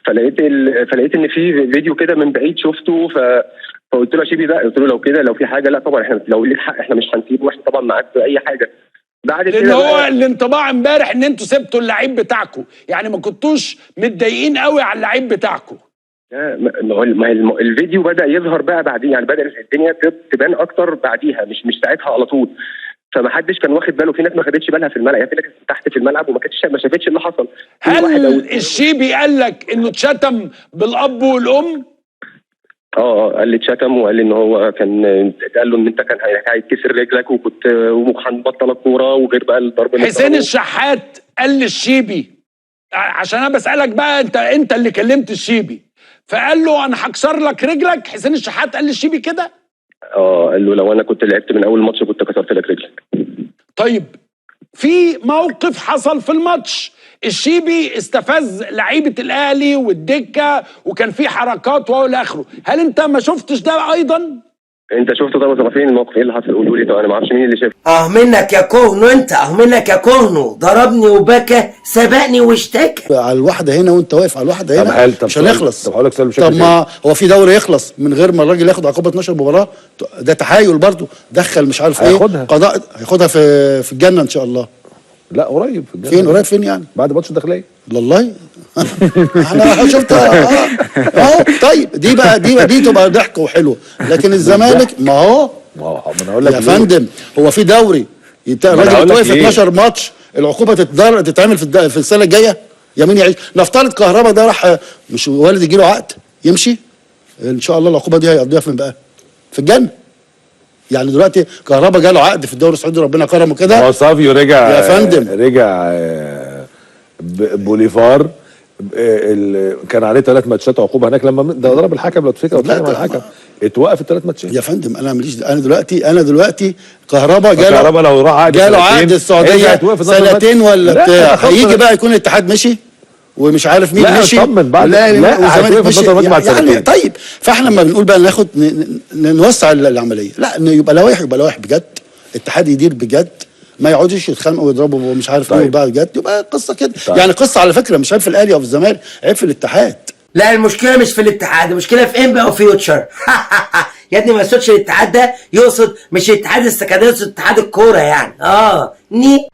فلقيت ان في فيديو كده من بعيد شفته، فقلت له يا شيبي بقى، قلت له لو كده لو في حاجة، لا طبعا احنا لو ليك حق احنا مش هنسيبه، واحنا طبعا معاك في اي حاجة. بعد لان كده هو الانطباع امبارح ان انتوا سبتوا اللعيب بتاعكم، يعني ما كنتوش متضايقين قوي على اللعيب بتاعكم. ما الفيديو بدا يظهر بقى بعدين، يعني بدا الدنيا تبان اكتر بعديها، مش ساعتها على طول. فما حدش كان واخد باله، في ناس ما خدتش بالها في الملعب، يعني في ناس تحت في الملعب وما كانتش ما شافتش اللي حصل. هل الشيبي قال لك انه اتشتم بالاب والام؟ قال لي اتشتم، وقال لي ان هو كان قال له ان انت كان هيتكسر رجلك وكنت وهنبطل الكورة، وغير بقى الضرب. حسين الشحات قال للشيبي، عشان انا بسالك بقى انت اللي كلمت الشيبي، فقال له انا هكسر لك رجلك. حسين الشحات قال للشيبي كده؟ قال له لو انا كنت لعبت من اول ماتش كنت كسرت لك رجلك. طيب في موقف حصل في الماتش، الشيبي استفز لعيبة الاهلي والدكه وكان في حركات والى اخره، هل انت ما شفتش ده ايضا؟ انت شفته طبعا؟ فين الموقف؟ ايه اللي حصل؟ قولوا لي. طب انا ما اعرفش مين اللي شافه. منك يا كهنو، انت منك يا كهنو، ضربني وبكى، سبقني واشتكى. على الواحدة هنا وانت واقف على الواحدة هنا مش هنخلص. طب هقول لك سؤال بشكل طب ما هو في دوري يخلص من غير ما الراجل ياخد عقوبه 12 مباراة؟ ده تحايل برضه، دخل مش عارف ايه، هياخدها قضاء، هياخدها في الجنة ان شاء الله. لا قريب في الجنة. فين قريب فين يعني؟ بعد ماتش الداخلية. والله انا شفت طيب دي بقى دي تبقى ضحك وحلوه، لكن الزمالك ما هو ما انا اقول لك يا فندم، هو في دوري الراجل واقف 12 ماتش، العقوبة تتعمل في السنة الجاية. يا مين يعيش؟ نفترض كهربا ده راح، مش والد يجي له عقد يمشي، ان شاء الله العقوبة دي هيقضيها فين بقى؟ في الجنة. يعني دلوقتي كهربا جاله عقد في الدوري السعودي، ربنا كرمه كده. هو صافيو رجع يا فندم، رجع بوليفار، كان عليه 3 ماتشات عقوبه هناك لما ده ضرب الحكم، لو تفتكر اتكلم على الحكم اتوقف ال3 ماتشات. يا فندم انا ماليش، انا دلوقتي كهربا جاله، لو راح عقد جاله عقد السعودية سنتين ولا بتاع، هيجي بقى يكون الاتحاد مشي ومش عارف مين مشي، بعد لا مشي يعني. طيب فاحنا لما بنقول بقى ناخد نوسع العملية، لا يبقى لوائح، يبقى لوائح بجد، اتحاد يدير بجد، ما يقعدوش يتخانقوا ويضربوا ومش عارف ايه. طيب. بقى بجد يبقى قصة كده. طيب. يعني قصة على فكرة مش عيب في الاهلي او في الزمالك، عيب في الاتحاد. لا المشكلة مش في الاتحاد، المشكلة في انبي او فيوتشر. يا ابني ما يقصدش الاتحاد ده، يقصد مش الاتحاد السكندري، يقصد اتحاد الكورة يعني. ني